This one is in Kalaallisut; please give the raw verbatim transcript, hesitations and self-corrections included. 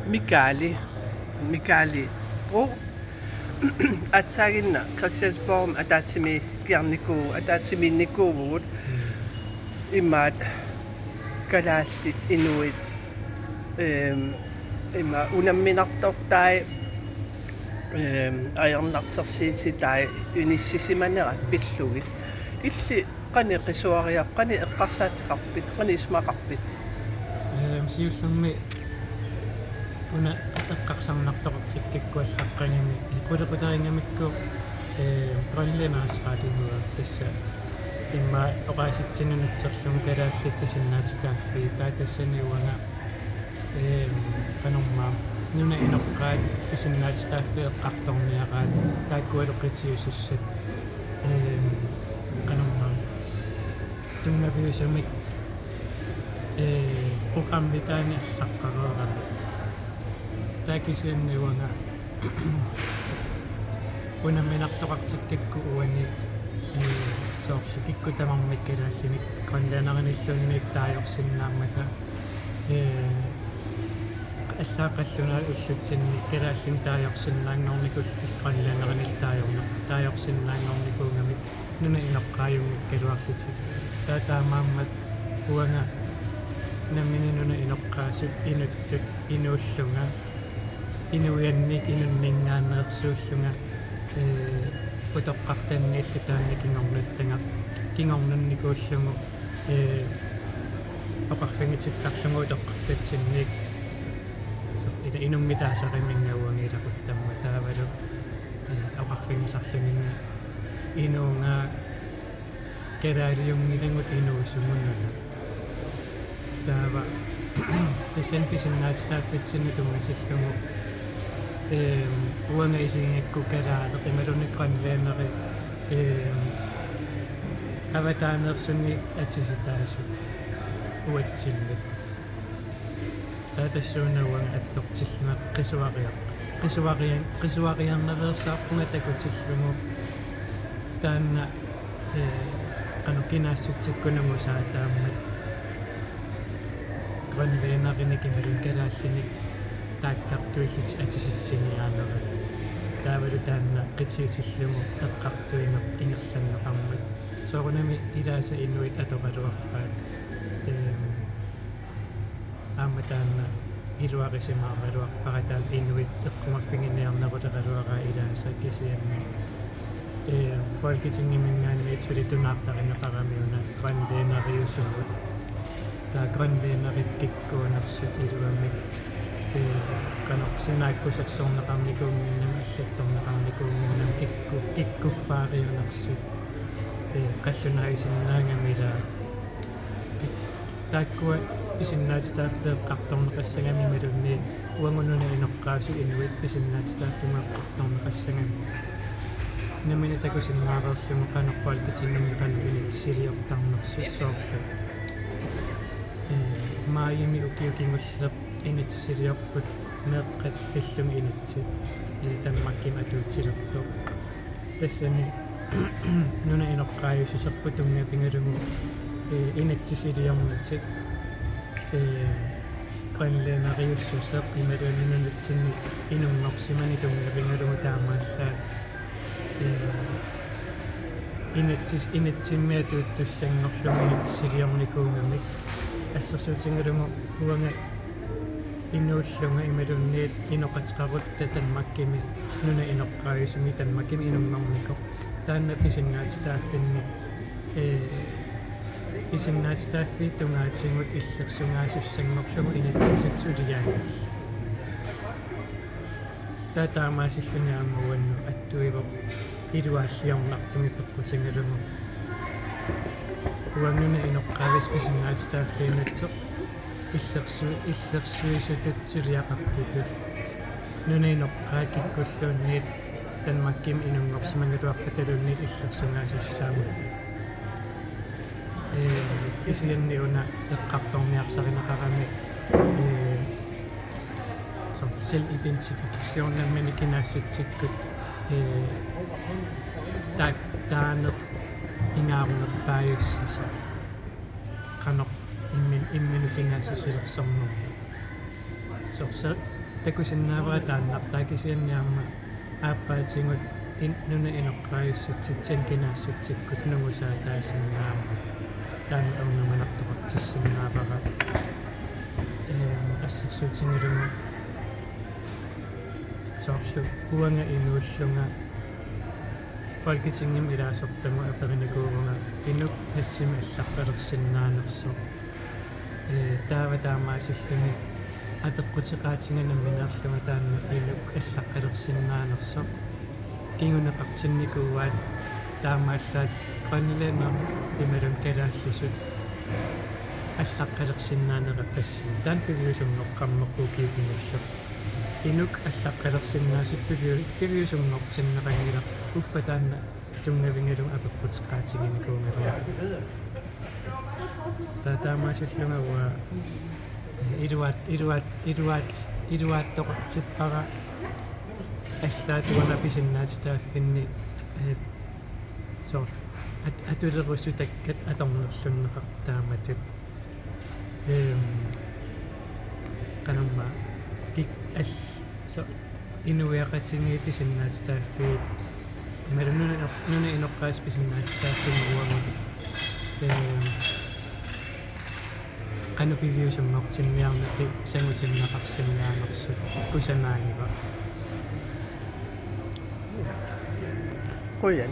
Mikaali, Mikaali Bro, aatsaannguaq Christiansborgimi ataatsimiiginnikuuvugut, ataatsimiinnikuuvugut, imaat kalaallit inuit, ehm, ima unamminartortai, ehm, ajornartorsiutitai inissisimanerat pillugit. Illit qanoq qisuariar-, qanoq eqqarsaateqarpit, qanoq isumaqarpit? Ehm, siullermik una eqqarsarnartoqartikkakku allaqqagami, qulequtarigamikku, ehm, Grønlænderes Rettigheder, tassa immaqa oqaasitsinut nutserlugu kalaallit pisinnaatitaaffii, taava tassani uanga, ehm, qanormaa, nunap inoqqaavi pisinnaatitaaffii eqqartorniaraat, taakkualu qitiusussat, ehm, qanormaa, tunngaviusumik, eh, programmitaani allaqqareerami. Taava kisianni uanga unamminartoqartikkakku uani, eh, soorlu kikkut tamarmik kalaallinik grønlænderinilluunniit taagorsinnaammata, eh, allaat qallunaat ullutsinni kalaallinik taagorsinnaanngornikullutik grønlænderinillu taagorna-, taagorsinnaanngornikuugamik nunap inoqqaajummikkaluarlutik. Taava taamaammat uanga nammineq nunap inoqqaasut inuttut inuullunga, inuiannik inunninngaanneersuullunga, ee, utoqqartanniillu taanna kingornuttanga-, kingornunnikuullugu, ee, oqarfigitittarlugu utoqqartatsinniit. So, ila inummitaasariminnga uanga ilaquttamma taavalu, ee, oqarfigisarlugu inuunga kalaaliunngilagut inuusugununa. Taava tassani pisinnaatitaaffitsinnut tunngatillugu, ehm, uanga isigigakku kalaaleq imaluunniit grønlænderi, ehm, avataaneersunik atisitaasut uatsinnut. Taava tassuuna uanga attortillunga qisuariar-, qisuarian-, qisuariarnaveersaarpunga takutillugu. Taanna, ee, qanoq kinaassutsikkut nungusaataammat grønlænderinik imaluunniit kalaallinik taakkartuillutik atisitsiniaanerat. Taavalu taanna qitiutillugu eqqartuineq ingerlanneqarmat. Soorunami ilaasa inuit atoraluarpaat. Ehm, aamma taanna iluarisimaaraluarpara taanna inuit eqqumaffiginiarneruleraluaraat ilaasa kisianni, ee, Folketingiminngaanniit suli tunaartarineqarami una grønlænderiusugut. Taava grønlænderit kikkuunersut iluamik, ee, qanoq sinaakkusersorneqarnikuunnginnamik allattorneqarnikuunnginnamik kikku-, kikkuffaariunersut, ee, qallunaajussinnaagami ilaa. Taakkua pisinnaatitaaffii eqqartorneqassagami imaluunniit uagut nunap inoqqaasut inuit pisinnaatitaaffimmi eqqartorneqassagami. Nammineq takusinnaareerlugu qanoq Folketingimi qanoq inatsisiliortarnersut soorlu. Ee, maajimi ukioq kingulleq inatsisiliorput meeqqat pillugit inatsit, ee, Danmarkimi atuutilertoq. Tassani nunap inoqqaajususserput tunngavigalugu, ee, inatsisiliornatik, ee, grønlænderiussuseq imaluunniit nunatsinni inunngorsimaneq tunngavigalugu taamaallaat, ee, inatsis-, inatsimmi atuuttussanngorlugu inatsisiliornikuugamik. Assersuutigalugu uanga inuullunga imaluunniit inoqateqarutta Danmarkimi nunap inoqqaajusumik Danmarkimi inunngornikoq. Taanna pisinnaatitaaffinni, ee, pisinnaatitaaffiit tungaatigut illersugaasussanngoorlugu inatsisit suliaanngillat. Taava taamaasilluni aamma uannut attuivoq iluaalliornartumik peqqutigalugu. Uanga nunap inoqqaavisa pisinnaatitaaffiinut illersu-, illersuisutut suliaqartutut. Nunap inoqqaat kikkulluunniit Danmarkimi inunngorsimagaluarpataluunniit illersugaasussaammat. Ee, kisianni una eqqartorniarsarineqarami, ee, som self-identifikation nammineq kinaassutsikkut, ee, taak-, taaneq pingaarnerpaajussaasoq. Qanoq immin-, imminut kinaassusilersornermi. Soorlu takusinnaavara taannartaa kisianni aamma aappaatigut in-, nunap inoqqaajussutsitsinni kinaassutsikkut nungusaataasinnaammat taanna ernumanartoqartissinnaavara. Ehm, assersuutigalugu soorlu uanga inuullunga Folketingimi ilaasortagut aperinikuuvunga inuk nassimi allaqqalersinnaanersoq. Ee, taava taamaasilluni apeqquteqaatiga nammineerlunga taanna inuk allaqqalersinnaanersoq. Kinguneqartinnikuuaat taamaallaat grønlænder imaluunniit kalaallisut allaqqalersinnaanerat tassani. Taanna piviusunngortarpoq ukiut kingulliit. Inuk allaqqalersinnaasut piviu-, piviusunngortinneqanngilaq uffa taanna tunngavigalugu apeqquteqaatiginikuugaluarlugu. Taava taamaasillunga uanga iluat-, iluat-, iluat-, iluaattoqartippara allaat uanga pisinnaatitaaffinni, ee, soorlu at-, atulerusutakkat atornerlunneqartut taamatut. Ehm, qanormaa kik-, al-, so-, inuiaqatigiit pisinnaatitaaffiit, imaluunniit nunap inoq-, nunap inoqqaasut pisinnaatitaaffinni uagut, ehm, qanoq piviusunngortinniarneqi sangutinneqarsinnaanersut kusanaagiva. Qujan.